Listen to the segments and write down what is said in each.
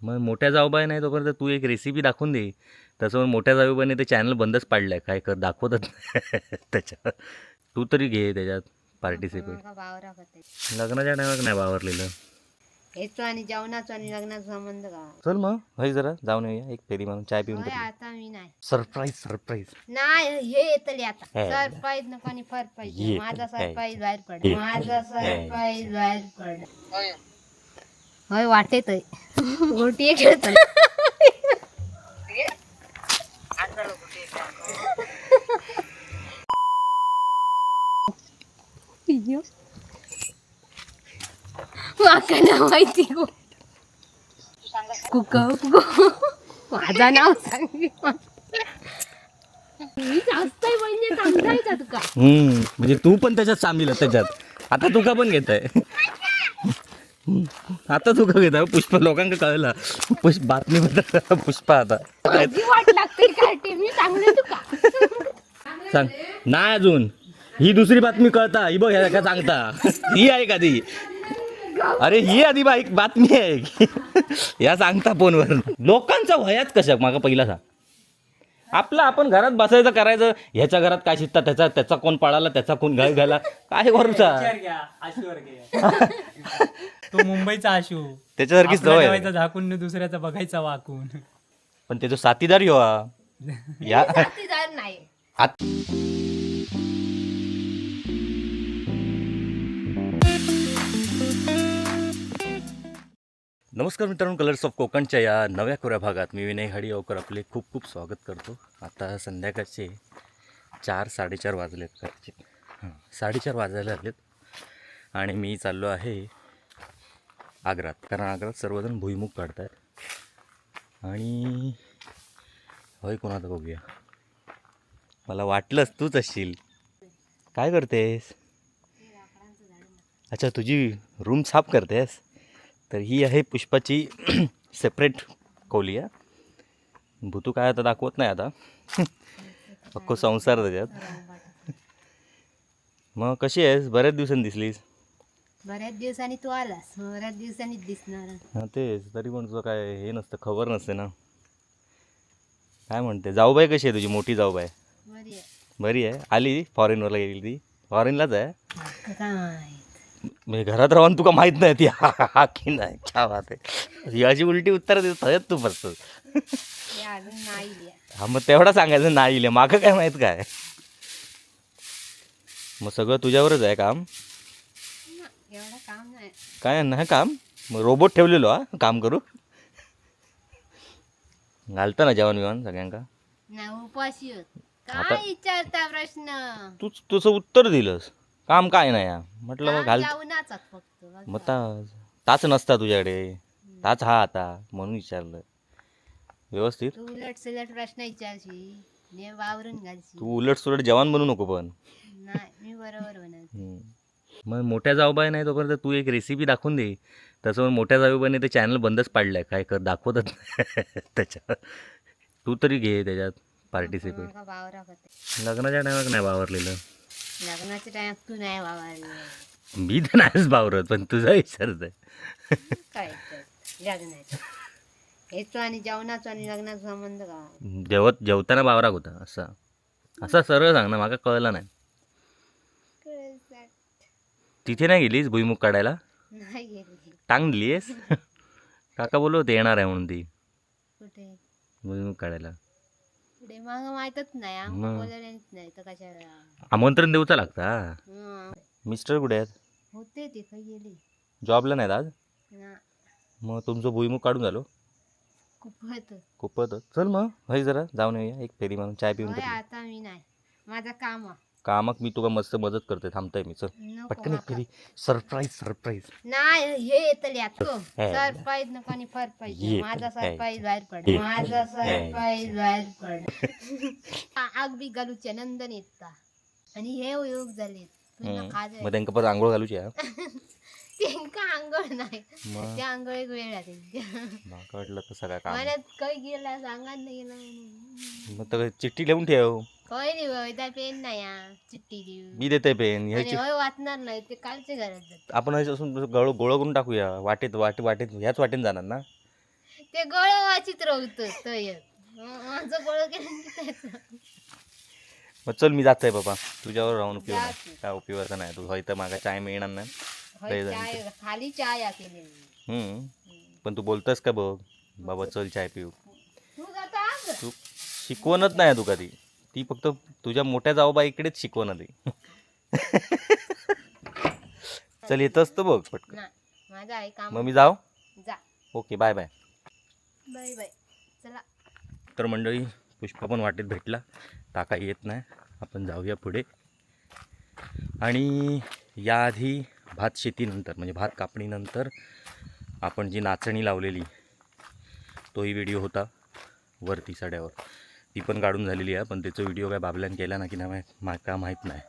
मग मोठ्या जाऊबाई नाही तोपर्यंत तू एक रेसिपी दाखवून दे. तसं मग मोठ्या जाऊबाईने ते चॅनल बंदच पाडलं आहे, काय कर दाखवतच नाही त्याच्यात. तू तरी घे त्याच्यात पार्टिसिपेट. माका वावराक होते. लग्नाच्या टायमाक नाही वावरलेलं. हेचो आणि जेवणाचो आणि लग्नाचा संबंध का? चल मग भाई जरा जाऊन येऊया एक फेरी मारून, चाय पिऊन होय तरी. आता मी नाही. Surprise surprise. नाही हे येतले आता. हे. सरप्राईज नको आणि फरप्राईज. ये. माझा हे. सरप्राईज बाहेर पड. ये. माझा सरप्राईज बाहेर पड. होय वाटेत गोटी खेळत. माका ना माहिती गो. कुक माझा नाव सांग. मी हसतोय म्हणजे समजायचा तुका. म्हणजे तू पण त्याच्यात सामील आहे त्याच्यात. आता तुका पण घेत आहे, आता तुका घेत आहे पुष्पा. लोकांना कळलं पुष्प बातमी बद्दल पुष्पा आता माझी वाट लागते काय ते मी सांगले तुका. सांग नाही अजून. ही दुसरी बातमी कळता ही बघ ह्या का सांगता ही आहे का ती? अरे ही आधी बाईक बातमी आहे या सांगता फोनवर. लोकांचा वयाच कशा मागा पहिला सांग. आपलं आपण घरात बसायचं करायचं, ह्याच्या घरात काय शिकता, त्याचा त्याचा कोण पळाला, त्याचा कोण घाल घाला, काय करूचा. विचार घ्या आशूवर घ्या. तो मुंबईचा आशू. त्याच्यासारखीच आपला सवय आहे. ठेवायचा झाकून आणि दुसऱ्याचा बघायचा वाकून. पण त्याचा साथीदार ह्यो हा. या साथीदार नाही. आत- नमस्कार मित्रांनो, कलर्स ऑफ कोकणच्या या नव्या कोऱ्या भागात मी विनय घाडीगावकर आपले खूप खूप स्वागत करतो. आता संध्याकाळचे 4 साडेचार वाजलेत कदाचित, हां 4:30 वाजायला आलेत आणि मी चाललो आहे आग्रात, कारण आग्रात सर्वजण भुईमुग काढत आहेत. आणि होय कोणाचं बघूया. मला वाटलंच तूच असशील. काय करतेस? अच्छा तुझी रूम साफ करतेस. तर ही आहे पुष्पाची सेपरेट खोली आहे. भूतू काय आता दाखवत नाही आता, अख्खो संसार त्याच्यात. मग कशी आहेस? बऱ्याच दिवसांनी दिसलीस. बऱ्याच दिवसांनी तू आलास, बऱ्याच दिवसांनी दिसणार. हां तेच, तरी पण तुझं काय हे नसतं, खबर नसते ना. काय म्हणते जाऊबाई कशी आहे तुझी? मोठी जाऊबाई बरी आहे. बरी आहे. आली फॉरेनवरला गेली ती, फॉरेनलाच आहे. माका काय माहित. म्हणजे घरात राहून तुका माहित नाही ती हा की नाही? क्या बात आहे, ही अशी उलटी उत्तर देत थंयच तू फसतोस. ते अजून नाही इली. हा मग तेवढा सांगायचं नाही इले, मागं काय माहित काय. मग सगळं तुझ्यावरच आहे काम? ना, एवढं काम नाही. काय नाही काम, मग रोबोट ठेवलेलो हा काम करू घालतं ना जेवण बिवण सगळ्यांका? नाही उपाशी होत. आता- काय विचारता प्रश्न? तूच तुझं उत्तर दिलंस, काम काय नाही हा. म्हटलं मग काम घाल जेवणाचाच फक्त बघ. मग ताच नसता तुझ्याकडे, ताच हा आता म्हणून विचारलं व्यवस्थित. तू उलट सुलट प्रश्न विचारशी ने वावरून घालशी. तू उलट सुलट जेवण बनवू नको पण. नाही मी बरोबर बनवते. मग मोठ्या जाऊबाई नाही तोपर्यंत तू एक रेसिपी दाखवून दे. तसं मग मोठ्या जाऊबाईने ते चॅनल बंदच पाडलं आहे, काय कर दाखवतच नाही त्याच्यात. तू तरी घे त्याच्यात पार्टिसिपेट. माका वावराक होते. लग्नाच्या टायमाक नाही वावरलेलं. लग्नाच्या टायमात तू नाही वावरलं. मी तर नाहीच वावरत, पण तुझा विचारत आहे. काय तर लग्नाच्या हेचो आणि जेवणाचो आणि लग्नाचा संबंध का? जेवत जेवताना वावराक होता असा असा सरळ सांग ना, माका कळलं नाही. तिथे नाही गेलीस भुईमुग काढायला? नाही गेली. टांग दिलीस? काका बोललो होते येणार आहे म्हणून ती. कुठे? भुईमुग काढायला. कुठे मागं माहीतच नाही, आमका मग. बोलवलेच नाही तर कशाला. आमंत्रण देऊचा लागता. हं. मिस्टर कुठे आहेत? होते ते खंय गेले. जॉबला नाहीत आज? ना. मग तुमचं भुईमुग काढून झालो? खूपच. खूपच. चल मग भाई जरा जाऊन येऊया एक फेरी मारून, चाय पिऊन होय तरी. आता मी नाही, माझं काम आहे. कामाक मी तुका मस्त मदत करते, थांबतोय मी. चल नको पटकन एक माका. फेरी. Surprise surprise. नाही हे येतले आता. हे. सरप्राईज नको आणि फरप्राईज. ये. माझा हे. सरप्राईज बाहेर पड. ये. माझा हे. सरप्राईज बाहेर पड. आग बी घालूचे नंदन येता आणि हे योग झाले पुन्हा खाज. मग त्यांका परत आंघोळ घालूची हा? त्यांका आंघोळ नाही. मग? त्या आंघोळीक वेळ आहे त्यांच्या. माका वाटलं तसं काय काम. मला खंय गेला सांगा नाही गेला म्हणून. मग तर चिठ्ठी लिहून ठेव. खंय नाही बाबा, त्या पेन नाही हा, चिठ्ठी देऊ. मी देते पेन आणि ह्याची. होय वाचणार नाही ते कालच्या घरात जात. आपण असून गोळ गोळा करून टाकूया वाटेत, वाटे वाटेत ह्याच वाटेन जाणार ना. ते गळो वाचित रावत थंय माझं गळो केलं की त्याचं. मग चल मी जातोय बाबा, तुझ्यावर राहून उपयोग जा नाही. तू. काय उपयोगाचा नाही तू हय तर मागा चाय मिळणार नाही. होय, लय जण चाय खाली चाय आ केलेली. हम्म. पण तू बोलतस का बघ बाबा, चल चाय पिऊ. तू जाता आज? तू शिकवणच नाही तुका ती, ती फक्त तुझ्या मोठ्या जाऊबाईकडेच शिकवण ती. चल येतच तर बघ पटकन. नाही, माझं आहे काम. मग मी जाऊ. जा. Okay, bye bye. Bye bye, चला. तर मंडळी, पुष्पा पण वाटेत भेटला, टाका येत नाही. आपण जाऊया पुढे. आणि याआधी भात शेतीनंतर म्हणजे भात कापणीनंतर आपण जी नाचणी लावलेली तोही व्हिडिओ होता वरती सड्यावर, ती पण काढून झालेली आहे. पण त्याचा व्हिडिओ काय बाबल्यानं केला ना की नाही माका माहीत नाही.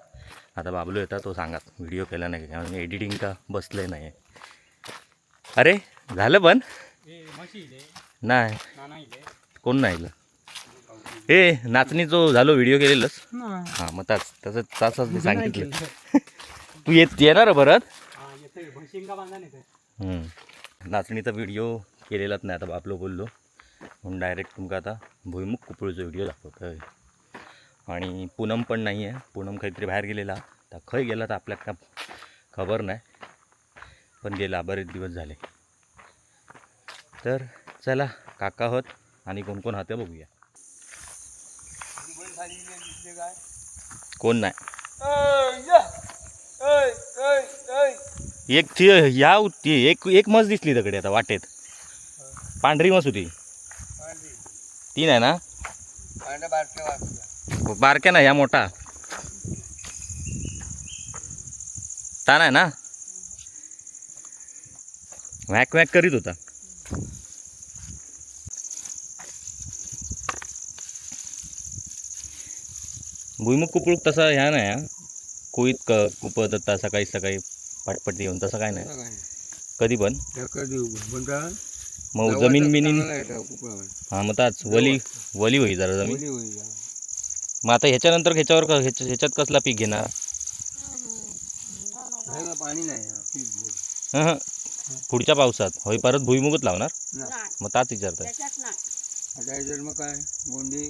आता बाबलो येतात तो सांगात व्हिडिओ केला नाही का, कारण एडिटिंग का बसले नाही आहे. अरे झालं पण ए म्हशी इले. नाही. नाना इले. कोण नाही आलं? ए नाचणीचो झालो व्हिडिओ केलेलंच. नाही. हां मग ताच तसं तसंच मी सांगितलं. तू येत येणार परत? हा येतोय, म्हशींका बांधा नाही. हम्म. नाचणीचा व्हिडिओ केलेलाच नाही. आता बापलो बोललो म्हणून डायरेक्ट तुमका आता भुईमुग कुपळूचा व्हिडिओ दाखवतोय. आणि पूनम पण नाही आहे, पूनम काहीतरी बाहेर गेलेला, तर खंय गेला तर आपल्याला का खबर नाही, पण गेला बरेच दिवस झाले. तर चला काका होत आणि कोण कोण हाते बघूया. कोण नाही एक ती ह्या ती एक एक मस दिसली तकडे आता वाटेत, पांढरी मस होती ती नाही ना, बारक्या नाही, ह्या मोठा ता नाही ना, वॅक वॅक करीत होता. भुईमुग कुपळूक तसा ह्या नाही हा. कोईत कुपत होता सकाळी सकाळी पटपट येऊन, तसं काय नाही कधी पण. मग जमीन बिनीन हां मग ताच वली वली होई जरा जमीन. मग आता ह्याच्यानंतर ह्याच्यावर ह्याच्यात कसला पीक घेणार? पाणी नाही. हं, हं. पुढच्या पावसात होय परत भुईमुगच लावणार? मग ताच विचारताय. आता ह्याच्यात मग काय गोंडी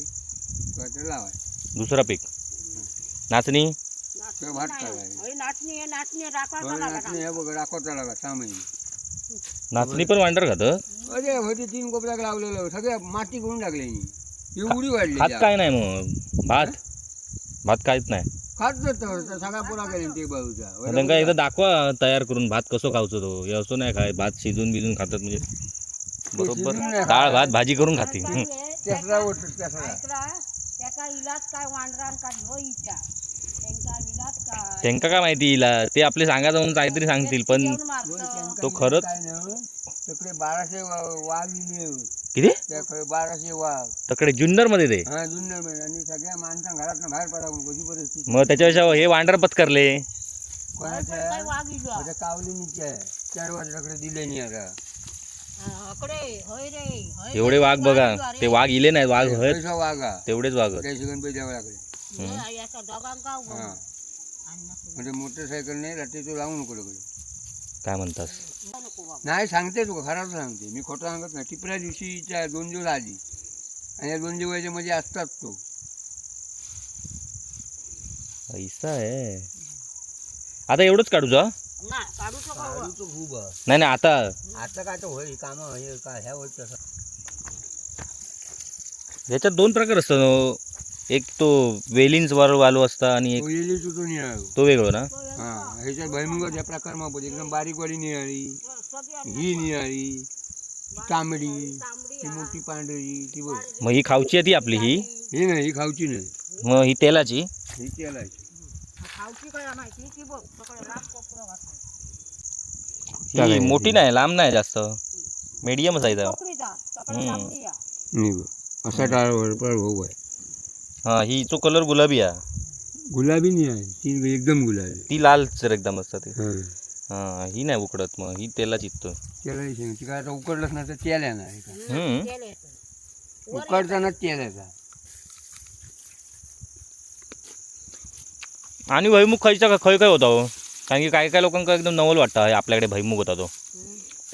काय तर लावाय. दुसरा पीक नाचणी. किंवा भात काढाय. नाचणी आहे, नाचणी राखा. होय, नाचणी हे बघ राखोता लागा 6 महिने. नाचणी पण वांडर खात. अरे होती तीन कोपऱ्याक लावलेलं, सगळ्या माती करून टाकली एवढी वाढली. खात काय नाही मग भात, भात काहीच नाही. खात जातं सगळा पुरा केली ते बाजूचा. मग त्यांका एकदा दाखवा तयार करून भात कसं खावचो तो, हे असं नाही खाय भात शिजून बिजून खातात म्हणजे बरोबर. शिजून नाही डाळ भात भाजी करून खातील. हं. तेसरा उठतो तेसरा. त्याका इलाज काय वांडरान का ह्यो इचा त्यांका इलाज काय? त्यांका काय माहिती इला, ते आपले सांगा जाऊन काहीतरी सांगतील पण जेवण मारतं. तो खरंच- काय नाही, तिकडे 1200 वाघ इले. किती? त्या खरं 1200 वाघ. तकडे जुन्नर मध्ये ते. हा जुन्नर मध्ये, आणि सगळ्या माणसां घरात बाहेर पडावं कशी परिस्थिती. मग त्याच्यापेक्षा हे वांडर पत्करले. कोणाच्या काय वाघ इलो. आता कावलीनीचे आहे चार वाजल्याकडे दिले नाही आता. अकडे होय रे होय. एवढे वाघ बघा, ते वाघ इले नाही वाघ हयत. पैसा वाघा. तेवढेच वाघ आहेत. त्याशी गणपती द्यावं लागले. होय, याचा दोघांका हा म्हणजे मोटरसायकल नाही रात्री तो लावू नको तिकडे. काय म्हणतास? नाही सांगते तुका, खरंच सांगते मी, खोटं सांगत नाही. टिपऱ्या दिवशीच्या 2 दिवस आधी आणि या 2 दिवसाच्या मध्ये असतात तो. ऐसा आहे आता एवढंच काढू जा. नाही काढू शकतो. तो खूप आहे. नाही नाही आता. आता काय तर होईल काम हे काय ह्या होत तसं. ह्याच्यात दोन प्रकार असतो, एक तो वेलिन्स वर वालो असता आणि एक तो येली तो निळाळू. तो वेगळो ना. हा ह्याच्यात भैमुगाच्या प्रकार मग एकदम बारीकवाली निळाळी, ही निळाळी, ती तांबडी, ती मोठी पांढरी ती बघ. मग ही खावची आहे ती आपली ही? ही नाही, ही खावची नाही. मग ही तेलाची. ही तेलाची. खावची काय माहिती ती बघ सगळं राख कोपरं घातलं. ही मोठी नाही, लांब नाही जास्त, मीडियम साईज आहे. कोकणीचा सगळं हम्म. लांबडी आहे. नाही बघ असा टाळ भाऊ आहे. हा हिचो कलर गुलाबी आहे. गुलाबी नाही आहे ती, एकदम गुलाबी. ती लाल सर एकदम असतात ती. हां. हा ही नाही उकडत, मग ही तेलाची तो. तेलाची शेंग ती काय आता उकडलंच ना तर तेल येणार आहे का? हम्म. तेल येतं. उकडतानाच तेल येतं. आणि भैमुख खायचा का खय खय होता हो, कारण की काय काय लोकांका एकदम नवल वाटतं हे आपल्याकडे भैमुख होता तो.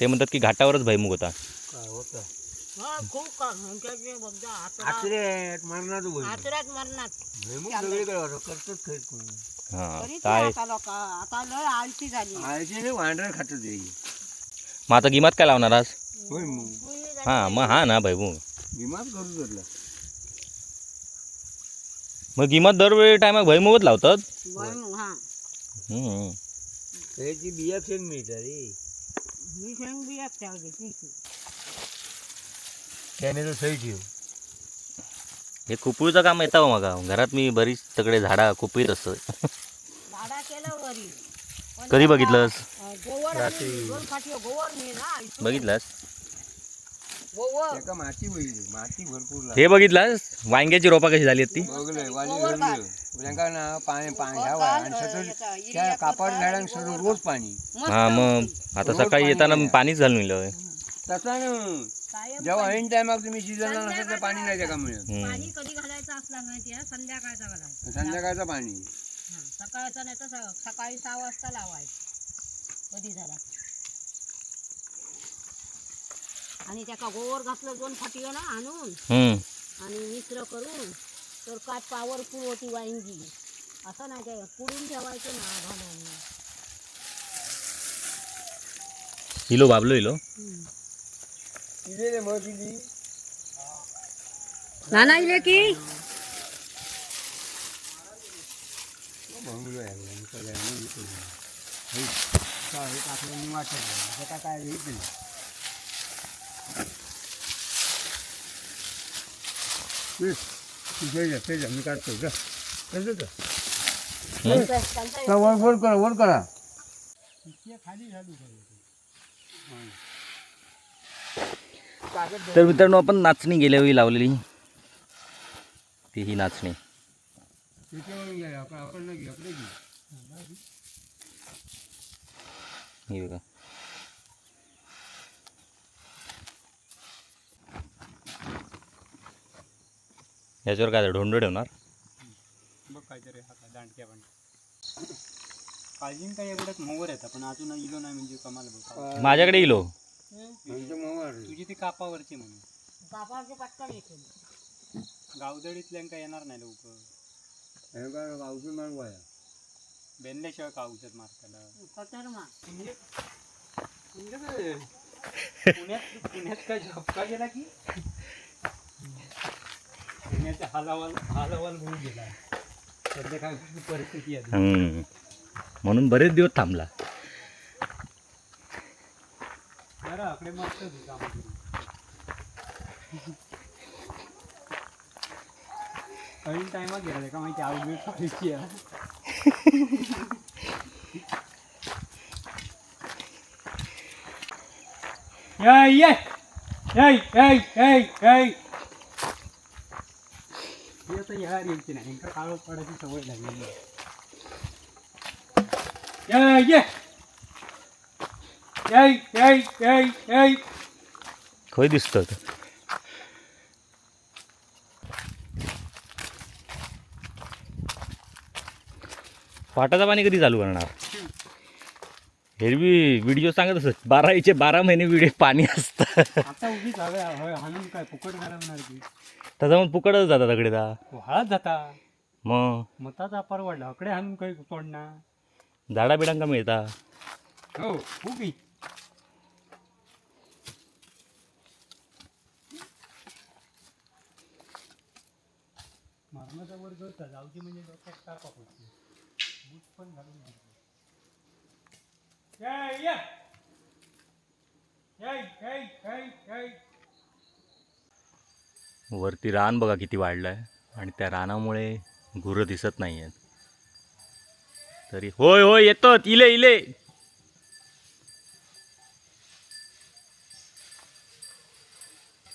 ते म्हणतात की घाटावरच भैमुख होता. काय होतं? खूप बघा. आचऱ्यात मरणार तू. आचऱ्यात मरणार. भुईमुग सगळीकडे होतो, करतच खरीत कोणी. हां. तरीच काय? आता लोक आता लय आळशी झाली. आळशी नाही, वांढर खात ते. मग आता गिमात काय लावणार आज? भुईमुग. हां, मग हा ना भैमुग. विमाच करू धरला. मग गिमात दरवेळी टायमाक भैमुगच लावतात. भुईमुग हा. हम्म. त्याची बिया शेंग मिळतात रे. मी शेंग बिया ठेवली पिशवी. त्याने तर सही ठेव. हे कुपळीचं काम येतं हो माका. घरात मी बरीच सगळे झाडा कुपळीत असत. झाडा केलं वरी पण कधी बघितलंस? गोवर आणि दोन फाटी गोवर नाही ना इथून. बघितलंस? गोवर. त्याका माती होईल, माती भरपूर लागते. हे बघितलंस वांग्याची रोपा कशी झाली आहेत ती? बघलंय वाली धरलं त्यांका ना पाणी पाणी ह्या वाय आणि सतत त्या कापड झाडांक सगळं रोज पाणी. हा, मग आता सकाळी येताना मी पाणीच घालून इलं. तसा ना. कायम. जेव्हा ऐन टायमाक तुम्ही सीझनला नसेल तर पाणी नाही त्याका मिळत. हम्म. पाणी कधी घालायचं असला माहिती आहे? संध्याकाळचा घालायचा. संध्याकाळचं पाणी. हा, सकाळचा नाही तर सकाळी 6 वाजता लावायचं कधी झाला. आणि त्याका गोवर घातलं दोन फाटी ना आणून हम्म. आणि मिश्र करून तर काय पॉवरफुल होती वांगी. असं नाही काय कुडून ठेवायचं ना घालून. इलो बाबलो इलो. इले रे मग किती. नाना इले की. भंगलो आहे बघा, निकाल आहे, मग इकडे. हे, का हे टाकलं वाटत नाही. त्याका काय हेच नाही. ये, तू जा, ते जा, मी काढतो जा. जा, जा. जा, वर वर करा, वर करा. तर मित्रांनो, आपण नाचणी गेल्या वेळी लावलेली ती ही नाचणी. त्याच्यावरून घ्या, आपण आपण नाही घेऊ, आपलं घेऊ. ही बघा. याच्यावर काय ढोंड ठेवणार? बघ काहीतरी हा का दांडक्या पण काळजी काय एवढ्यात मोवर येतात, पण अजून इलो नाही म्हणजे कमाल बघ. माझ्याकडे इलो. आमचं मोहर. तुझी ती कापावरची म्हणून. बाबाचे पटकन येते. गावदडीतल्या काय येणार नाही लवकर. हे काय औषध मारू आहे. बेनल्याशिवाय का औषध मारताला? कटर मार. पुण्यात पुण्यात काय झपका गेला की पुण्याचा हालावाल हालावाल होऊन गेला. सध्या काय परिस्थिती आहे. हम्म. म्हणून बरेच दिवस थांबला. बरं आकडे मस्त होती कामं करून. ऐन टायमात गेला का माहिती आउटबीट पाहिजे. ये ये ये ये ये हे आता ह्या रेंजची नाही, ह्यांका काळोख पडायची सवय लागलेली आहे. ये ये ये ये ये ये. खय दिसतं? पाटाचं पाणी कधी चालू करणार? हेरवी व्हिडिओ सांगत असत 12चे 12 महिने व्हिडिओ पाणी असतं. आता उगीच हवे हवे हाणून काय फुकट घालवणार की? त्याचा मग फुकटच जातात तगडे दा. वाळत जाता. मग. मताचा परवडला अकडे हाणून काही तोडणार. झाडा बिडांका मिळता. हो उगी. मरणाचा वर्ग होता जाऊची म्हणजे डोक्यात ताप होती. बूट पण घालून गेले. ये ये ये ये ये ये. वरती रान बघा किती वाढलं आहे आणि त्या रानामुळे गुरं दिसत नाही आहेत. तरी होय होय येतो. इले इले.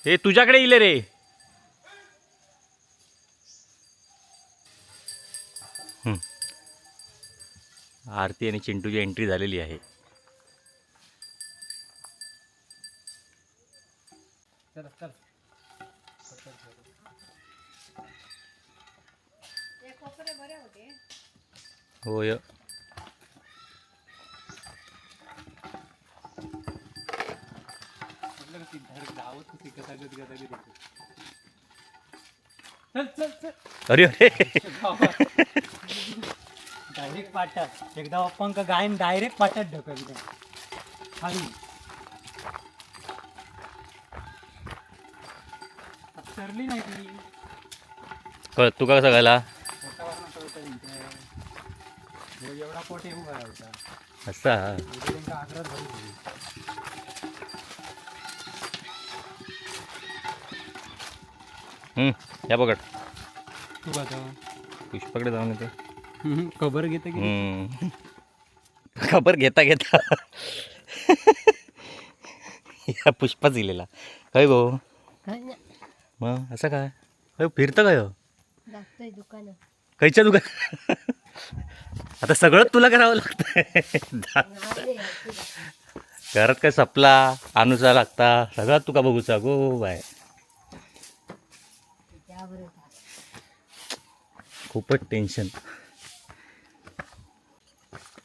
हे तुझ्याकडे इले रे. हं. आरती आणि चिंटूची एंट्री झालेली आहे. चला चला. होय. बघितलं का ती धावत होती गदागद गदागद येते. चल चल चल. अरे अरे. डायरेक्ट पाट्यात एकदा पंख गायन डायरेक्ट पाट्यात ढकललं खाली. सरली नाही ती. कळ तुका कसं कळला? पोटावरनं कळतं त्यांच्या. एवढा पोट येऊ घालायचा. असा. उद्या त्यांच्या आग्रहात भरून होईल. या पकड. तू बघा. पुष्पाकडे जाऊन येतो. खबर घेते की. खबर घेता घेता या पुष्पाच दिलेला काय गो? काय ना, मग असं काय अय, फिरतं काय हो? जातोय दुकानात. खायच्या दुकान आता सगळं तुला करावं लागतं. नाही, घरात काय सपला आणूचा लागता सगळं तुका बघूचा गो बाय. त्याबरोबर. खूपच टेन्शन.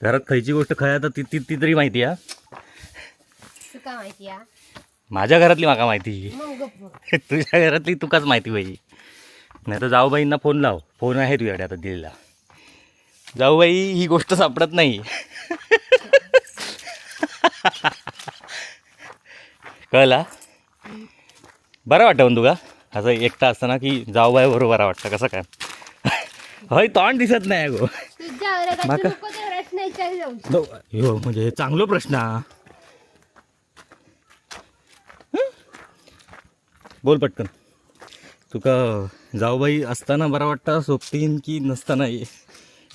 घरात खायची गोष्ट खाय तर ती ती ती तरी माहिती आहे. तुका माहिती हा? माझ्या घरातली माका माहिती. मग गप्प बघ. तुझ्या घरातली तुकाच माहिती पाहिजे. नाही तर जाऊबाईंना फोन लाव. फोन आहे तुझ्याकडे आता दिलेला. जाऊबाई ही गोष्ट सापडत नाही कळला. बरं वाटतं पण तुका असं एकटा असताना की जाऊबाई बरोबर बरं वाटतं कसं काय? हय तोंड दिसत नाही गो. तुझ्या घरात तू माका- नको ते प्रश्न विचारी जाऊ. हो म्हणजे चांगलो प्रश्न हा. हं? बोल पटकन. तुका जाऊबाई असताना बरं वाटतं सोबतीन की नसताना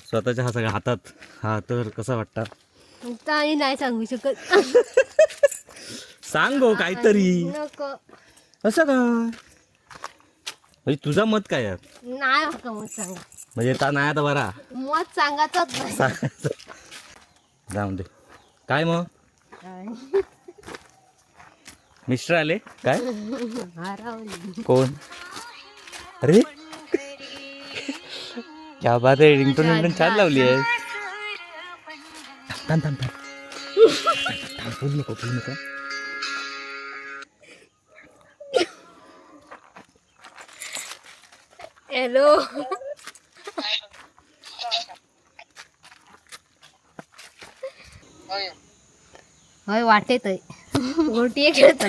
स्वतःच्या हा सगळ्या हातात हा तर कसा वाटतं? तर आणि नाही सांगू शकत. सांग गो काहीतरी. नको. असं का? म्हणजे तुझा मत काय आहे? नाही माका मत सांगा. म्हणजे ता नाही आता बरा. मत सांगायचंच नाही. सांग जाऊन दे काय मग. काय? मिस्टर आले काय? हरवली. कोण? अरे क्या बात आहे. रिंगटोन विंगटोन छान लावली आहे. थांब थांब थांब थांब, बोलू नको बोलू नको. हॅलो. होय वाटेत गोटी खेळत.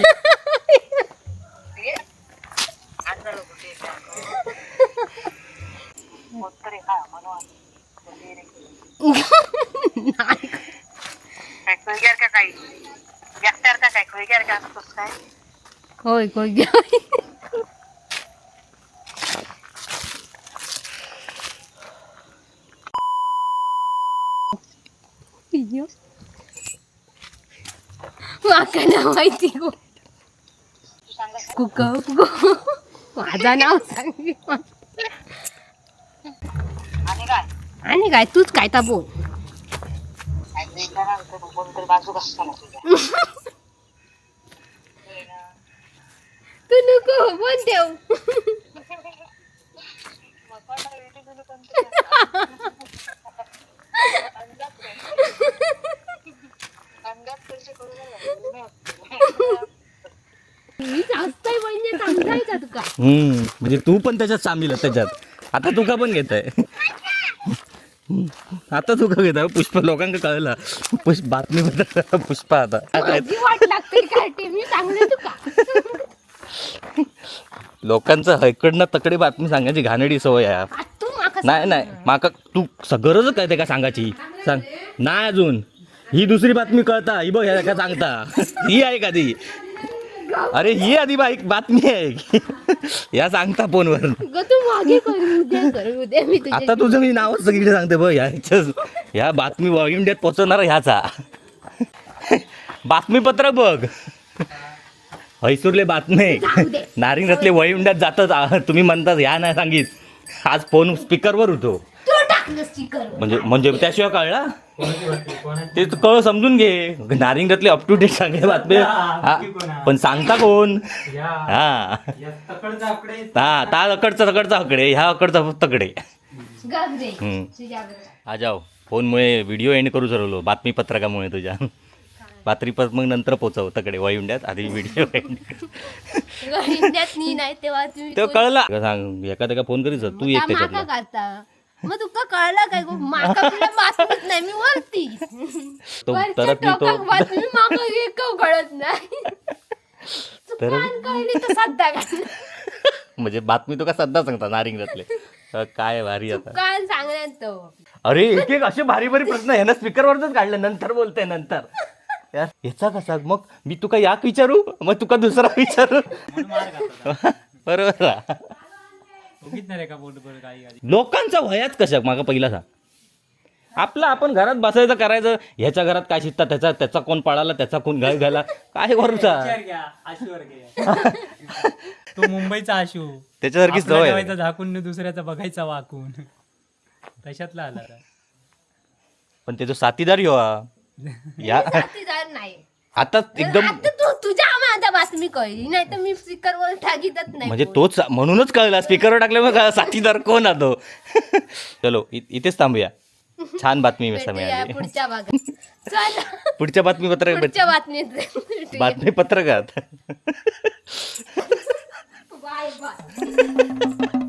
होय कोई. माका ना माहिती गो. कुक माझा नाव सांग. आणि काय तूच काय ता बोल. तू नको बोल ठेव. मी सांगतोय म्हणजे समजायचा तुका. म्हणजे तू पण त्याच्यात सामील आहे त्याच्यात. आता तुका पण घेत आहे. आता तुका घेत आहे पुष्पा. लोकांना कळलं पुष्प बातमी पुष्पा आता काय? माझी वाट लागते काय ते मी सांगले तुका. लोकांचं हयकडनं तकडे बातमी सांगायची घाणेरडी सवय आहे. आ, तू माका नाही नाही माका तू गरज काय ते का सांगायची सांग. नाही अजून ही दुसरी बातमी कळता ही बघ ह्या का सांगता ही आहे का ती? अरे ही आधी बाईक बातमी आहे या सांगता फोनवर. ग तू मागे कर उद्या कर उद्या मी तुझ्या आता तुझं मी नावच सगळीकडे सांगते बघ. ह्या बातमी इंडियात पोचवणार ह्याचा बातमीपत्र बघ. हैसूरले बातमी जाऊ दे. नारिंगातले वळिंड्यात जातात तुम्ही म्हणतात ह्या नाही सांगित. आज फोन स्पीकरवर होतो. तू टाकलं स्टिकर. म्हणजे म्हणजे त्याशिवाय कळला ते तू कळ समजून घे. नारिंगातले अप टू डेट सांगे बातमी हा, पण सांगता कोण? या हा या तकडचा आकडे. हा ता अकडचा तकडचा आकडे ह्या अकडचा तकडे. घाबरे हम्म. तुझ्याबरोबर. आ जाओ फोनमुळे व्हिडिओ एंड करू ठरवलो बातमीपत्रकामुळे तुझ्या. काय? बातमीपत्र मग नंतर पोचावं तकडे वायुंड्यात, आधी व्हिडिओ इंडियात नी नाही तेव्हा तुम्ही तेव्हा कळला सांग, एका एका फोन करीत जा, तू एक माका त्याच्यातला करता. मग तुका कळलं काय गो? माका तुला बातमीच नाही, मी वरती तो वरच्या तरत मी तो टोकाक बातमी माका एक कळत नाही. चुकान कळली तर सध्या घाल. म्हणजे बातमी तो का सध्या सांगता नारिंगरातले. काय भारी आता. चुकान सांगल्यान तो. अरे एक एक असे भारी भारी प्रश्न ह्यानं स्पीकरवरच काढले, नंतर बोलते नंतर. यार ह्याचा कसा, मग मी तुका याक विचारू, मग तुका दुसरा विचारू. म्हणून मार खातो. बरोबर हा. उगीच नाही रे का बोल बोल काही गाडी. लोकांचा वयाच कशा मागा पहिला सांग. आपलं आपण घरात बसायचं करायचं, ह्याच्या घरात काय शिकतात, त्याचा त्याचा कोण पळाला, त्याचा कोण घाल घाला, काय करूचा. विचार घ्या आशूवर घ्या. तो मुंबईचा आशू. त्याच्यासारखीच आपला सवय आहे. ठेवायचा झाकून आणि दुसऱ्याचा बघायचा वाकून, तशातला आला रे. पण त्याचा साथीदार ह्यो हा. या साथीदार नाही आता एकदम आता तू तुझ्या माझा बातमी कळली नाही तर मी स्पीकरवर टाकीतच नाही म्हणजे फोन. तोच म्हणूनच कळला, स्पीकरवर टाकल्यामुळे कळलं साथीदार कोण आतो. चलो इथेच थांबूया. छान बातमी भेटूया मिळाली. पुढच्या भागात. चला पुढच्या बातमीपत्र पुढच्या बातमीत भेटूया. बातमीपत्रकात. Bye bye.